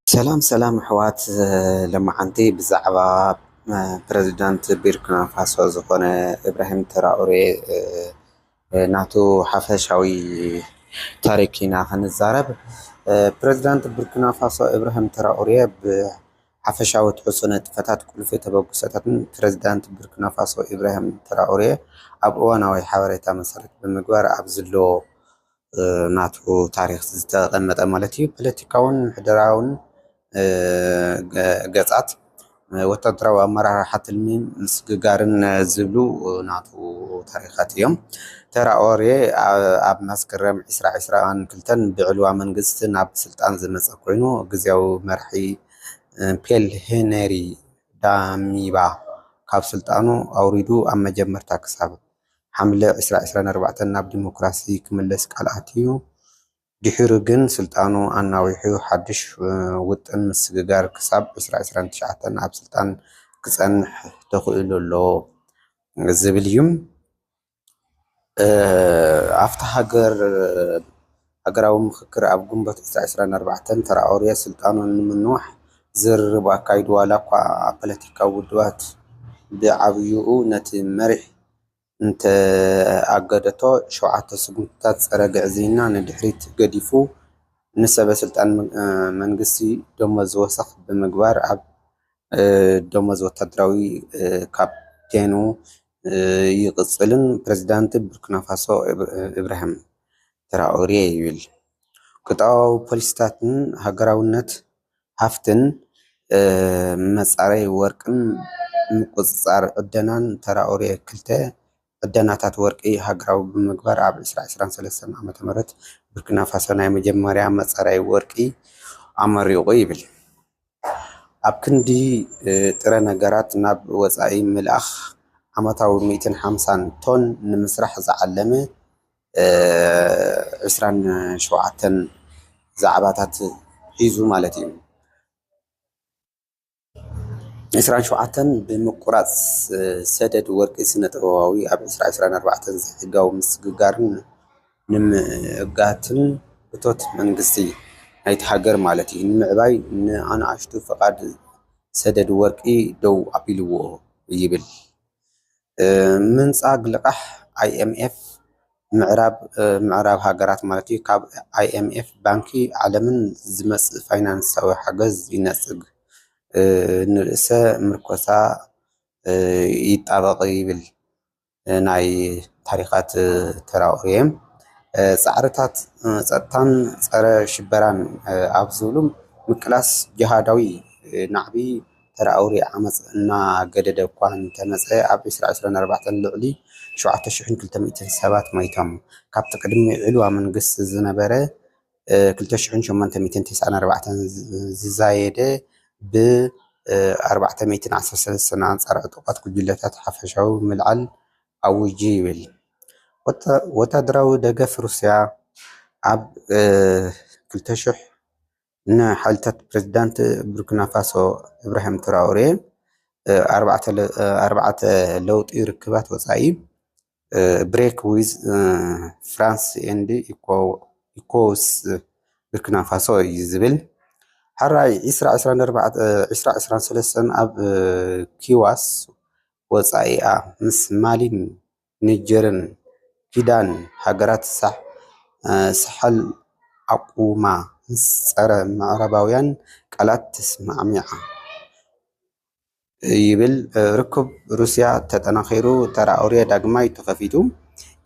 ሰላም ሰላም ኣሕዋት፣ ሎማዓንቲ ብዛዕባ ፕረዚዳንት ቡርኪና ፋሶ ዝኾነ ኢብራሂም ትራኦሬ ናቱ ሓፈሻዊ ታሪክ ኢና ክንዛረብ። ፕረዚዳንት ቡርኪና ፋሶ ኢብራሂም ትራኦሬ ብሓፈሻዊ ትሕዝቶ ንጥፈታት፣ ቁልፊ ተበግሶታትን ፕረዚዳንት ቡርኪና ፋሶ ኢብራሂም ትራኦሬ ኣብ እዋናዊ ሓበሬታ መሰረት ብምግባር ኣብ ዝሎ ናቱ ታሪክ ዝተቐመጠ ማለት እዩ። ፖለቲካውን ምሕደራውን ገጻት፣ ወታደራዊ ኣመራርሓ፣ ትልሚ፣ ምስግጋርን ዝብሉ ናቱ ታሪኻት እዮም። ተራኦሬ ኣብ መስከረም ዕስራ ዕስራን ክልተን ብዕልዋ መንግስቲ ናብ ስልጣን ዝመጸ ኮይኑ፣ ግዝያዊ መራሒ ፔል ሄነሪ ዳሚባ ካብ ስልጣኑ ኣውሪዱ፣ ኣብ መጀመርታ ክሳብ ሓምለ ዕስራ ዕስራን ኣርባዕተን ናብ ዲሞክራሲ ክምለስ ቃል ኣትዩ። ድሒሩ ግን ስልጣኑ ኣናዊሑ ሓድሽ ውጥን ምስግጋር ክሳብ ዕስራ ዕስራን ትሽዓተን ኣብ ስልጣን ክጸንሕ ተኽእሎ ኣሎ ዝብል እዩ። ኣብቲ ሃገር ሃገራዊ ምኽክር ኣብ ግንቦት ዕስራ ዕስራን ኣርባዕተን ተራኦሬ ስልጣኑ ንምንዋሕ ዝርርብ ኣካይዱ፣ ዋላ እኳ ኣብ ፖለቲካዊ ውድባት ብዓብይኡ ነቲ መሪሕ እንተ ኣገደቶ፣ ሸውዓተ ስጉምትታት ጸረ ግዕዝይና ንድሕሪት ገዲፉ፣ ንሰበ ስልጣን መንግስቲ ደሞዝ ወሰኽ ብምግባር፣ ኣብ ደሞዝ ወታደራዊ ካፕቴኑ ይቕጽልን ፕረዚዳንት ቡርኪና ፋሶ ኢብራሂም ትራኦሬ ይብል። ቁጠባዊ ፖሊሲታትን ሃገራውነት ሃፍትን፣ መጻረይ ወርቅን ምቁጽጻር ዕደናን። ተራኦሬ ክልተ ዕደናታት ወርቂ ሃገራዊ ብምግባር፣ ኣብ ዕስራ ዕስራን ሰለስተን ዓመተ ምህረት ቡርኪና ፋሶ ናይ መጀመርያ መጻረይ ወርቂ ኣመሪቑ ይብል። ኣብ ክንዲ ጥረ ነገራት ናብ ወጻኢ ምልኣኽ፣ ዓመታዊ ሚእትን ሓምሳን ቶን ንምስራሕ ዝዓለመ ዕስራን ሸውዓተን ዛዕባታት ሒዙ ማለት እዩ። ዕስራን ሸውዓተን ብምቁራጽ ሰደድ ወርቂ ስነ ጥበባዊ ኣብ ዕስራ ዕስራን ኣርባዕተን ዘይሕጋዊ ምስግጋርን ንምእጋትን እቶት መንግስቲ ናይቲ ሃገር ማለት እዩ ንምዕባይ ንኣናእሽቱ ፈቓድ ሰደድ ወርቂ ደው ኣቢልዎ ይብል። ምንጻግ ልቓሕ ኣይኤምኤፍ ምዕራብ ምዕራብ ሃገራት ማለት እዩ፣ ካብ ኣይኤምኤፍ ባንኪ ዓለምን ዝመጽእ ፋይናንሳዊ ሓገዝ ይነጽግ፣ ንርእሰ ምርኮሳ ይጣበቕ ይብል። ናይ ታሪኻት ተራኦሬ ጻዕርታት ጸጥታን ጸረ ሽበራን ኣብ ዝብሉ ምቅላስ ጅሃዳዊ ናዕቢ ተራኦሬ ዓመጽ እናገደደ እኳ እንተመጸ፣ ኣብ ዕስራ ዕስራን ኣርባዕተን ልዕሊ ሸውዓተ ሽሕን ክልተ ሚእትን ሰባት ሞይቶም። ካብቲ ቅድሚ ዕልዋ መንግስቲ ዝነበረ ክልተ ሽሕን ሸሞንተ ሚእትን ተስዓን ኣርባዕተን ዝዛየደ፣ ብ ኣርባዕተ ሚእትን ዓሰርተ ሰለስተን ኣንጻር ዕጡቓት ጉጅለታት ሓፈሻዊ ምልዓል ኣዊጁ ይብል። ወታደራዊ ደገፍ ሩስያ ኣብ ክልተ ሽሕ ንሓይልታት ፕረዚዳንት ቡርኪና ፋሶ ኢብራሂም ትራኦሬ ኣርባዕተ ለውጢ ርክባት ወጻኢ፣ ብሬክ ዊዝ ፍራንስ ኤንድ ኢኮስ ቡርኪና ፋሶ እዩ ዝብል። ሕራይ ዕስራ ዕስራን ሰለስተን ኣብ ኪዋስ ወጻኢኣ ምስ ማሊን ኒጀርን ኪዳን ሃገራት ሳሕል ኣቁማ ምስ ጸረ ምዕራባውያን ቃላት ተስማዕሚዓ ይብል። ርክብ ሩስያ ተጠናኺሩ፣ ተራኦሬ ዳግማይ ተኸፊቱ።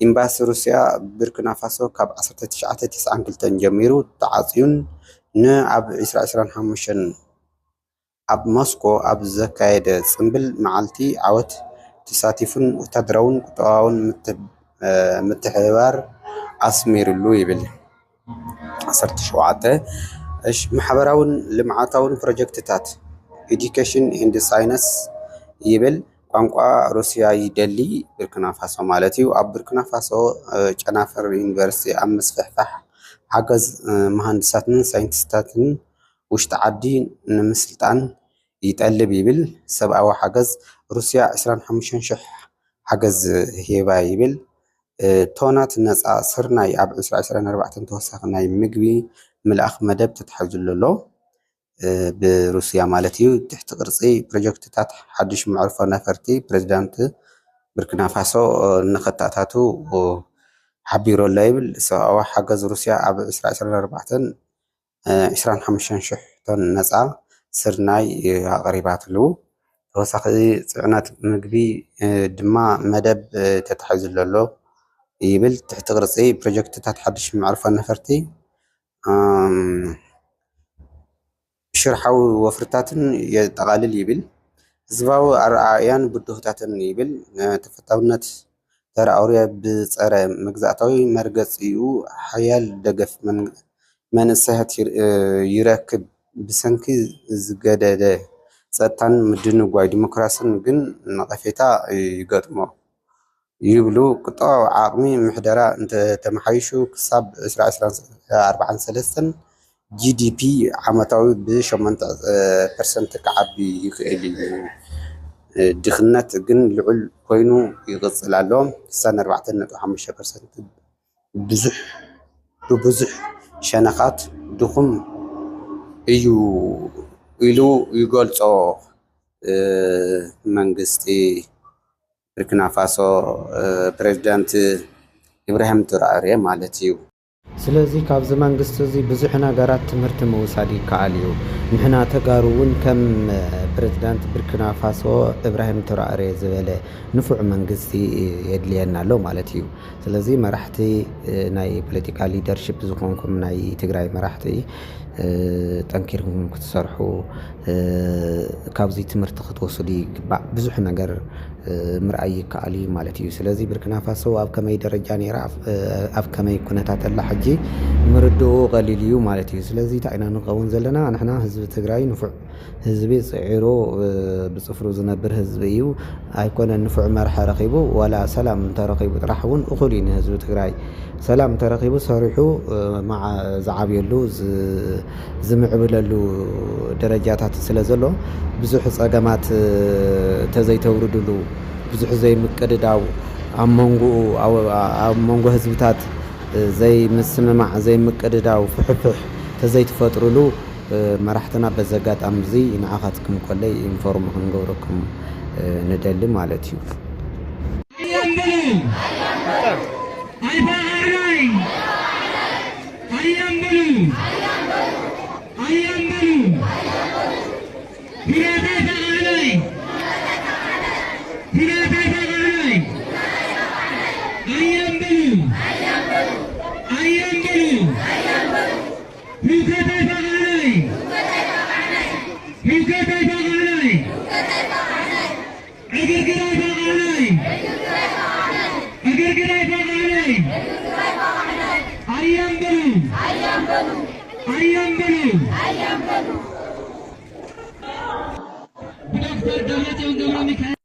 ኤምባሲ ሩስያ ቡርኪና ፋሶ ካብ ዓሰርተ ትሽዓተ ተስዓን ክልተን ጀሚሩ ተዓጽዩን ንኣብ ዕስራ ዕስራን ሓሙሽተን ኣብ ሞስኮ ኣብ ዘካየደ ጽምብል መዓልቲ ዓወት ተሳቲፉን ወታደራውን ቁጠባውን ምትሕብባር ኣስሚርሉ ይብል። ዓሰርተ ሸውዓተ ማሕበራውን ልምዓታውን ፕሮጀክትታት፣ education and science ይብል። ቋንቋ ሩስያ ይደሊ፣ ቡርኪና ፋሶ ማለት እዩ። ኣብ ቡርኪና ፋሶ ጨናፍር ዩኒቨርሲቲ ኣብ ምስፍሕፋሕ ሓገዝ መሃንድሳትን ሳይንቲስታትን ውሽጢ ዓዲ ንምስልጣን ይጠልብ ይብል። ሰብኣዊ ሓገዝ፣ ሩስያ ዕስራን ሓሙሽተን ሽሕ ሓገዝ ሂባ ይብል። ቶናት ነፃ ስርናይ ኣብ ዕስራ ዕስራን ኣርባዕተን ተወሳኺ ናይ ምግቢ ምልኣኽ መደብ ተታሒዙሉ ኣሎ። ብሩስያ ማለት እዩ። ትሕቲ ቅርጺ ፕሮጀክትታት ሓድሽ መዕርፎ ነፈርቲ ፕሬዚዳንት ብርኪና ፋሶ ንኸተኣታቱ ሓቢሩ ኣሎ ይብል። ሰብኣዊ ሓገዝ ሩስያ ኣብ ዕስራ ዕስራን ኣርባዕተን ዕስራን ሓሙሽተን ሽሕ ቶን ነፃ ስርናይ ኣቕሪባትሉ። ተወሳኺ ጽዕነት ምግቢ ድማ መደብ ተታሒዙሉ ኣሎ ይብል። ትሕቲ ቅርጺ ፕሮጀክትታት ሓድሽ መዕርፎ ነፈርቲ ሽርሓዊ ወፍርታትን የጠቓልል ይብል። ህዝባዊ ኣረኣእያን ብድሆታትን ይብል። ተፈታውነት ተራእርያ ብጸረ መግዛእታዊ መርገጺኡ ሓያል ደገፍ መንእሰያት ይረክብ። ብሰንኪ ዝገደደ ጸጥታን ምድንጓይ ዲሞክራስን ግን ነቐፌታ ይገጥሞ ይብሉ። ቁጠባዊ ዓቕሚ ምሕደራ እንተተመሓይሹ ክሳብ ዕስራ ዕስራን ኣርባዓን ሰለስተን ጂ ዲ ፒ ዓመታዊ ብ ሸሞንተ ፐርሰንት ክዓቢ ይኽእል እዩ። ድኽነት ግን ልዑል ኮይኑ ይቕጽል ኣሎ። ስሳን ኣርባዕተን ነጥቢ ሓሙሽተ ፐርሰንት ብዙሕ ብብዙሕ ሸነኻት ድኹም እዩ ኢሉ ይገልጾ መንግስቲ ብርኪና ፋሶ ፕሬዚዳንት ኢብራሂም ትራኦሬ ማለት እዩ። ስለዚ ካብዚ መንግስቲ እዚ ብዙሕ ነገራት ትምህርቲ ምውሳድ ይከኣል እዩ። ንሕና ተጋሩ እውን ከም ፕሬዚዳንት ብርኪና ፋሶ እብራሂም ትራኦሬ ዝበለ ንፉዕ መንግስቲ የድልየና ኣሎ ማለት እዩ። ስለዚ መራሕቲ ናይ ፖለቲካ ሊደርሽፕ ዝኾንኩም ናይ ትግራይ መራሕቲ ጠንኪርኩም ክትሰርሑ ካብዚ ትምህርቲ ክትወስዱ ይግባእ። ብዙሕ ነገር ምርኣይ ይከኣል እዩ ማለት እዩ። ስለዚ ብርኪና ፋሶ ኣብ ከመይ ደረጃ ነይራ፣ ኣብ ከመይ ኩነታት ኣላ ሕጂ ምርድኡ ቀሊል እዩ ማለት እዩ። ስለዚ እንታይ ኢና ንኸውን ዘለና? ንሕና ህዝቢ ትግራይ ንፉዕ ህዝቢ ጽዒሩ ብጽፍሩ ዝነብር ህዝቢ እዩ። ኣይኮነን ንፉዕ መርሒ ረኺቡ ዋላ ሰላም እንተረኺቡ ጥራሕ እውን እኹል እዩ ንህዝቢ ትግራይ። ሰላም እንተረኺቡ ሰሪሑ ዝዓብየሉ ዝምዕብለሉ ደረጃታት ስለ ዘሎ ብዙሕ ጸገማት ተዘይተውርድሉ ብዙሕ ዘይምቅድዳው ኣብ መንጎኡ ኣብ መንጎ ህዝብታት ዘይምስምማዕ ዘይምቅድዳው ፍሕፍሕ ተዘይትፈጥርሉ መራሕትና በዚ ኣጋጣሚ እዚ ንዓኻትኩም ኮለይ ኢንፎርም ክንገብረኩም ንደሊ ማለት እዩ። ህውከት ኣይፈቕዓናይ! ህውከት ኣይፈቕዓናይ! ዕግርግር ኣይፈቕዓናይ! ዕግርግር ኣይፈቕዓናይ! ኣየንብሉ! ኣየንብሉ! ብዶክተር ደብረጽዮን ገብረ ሚካኤል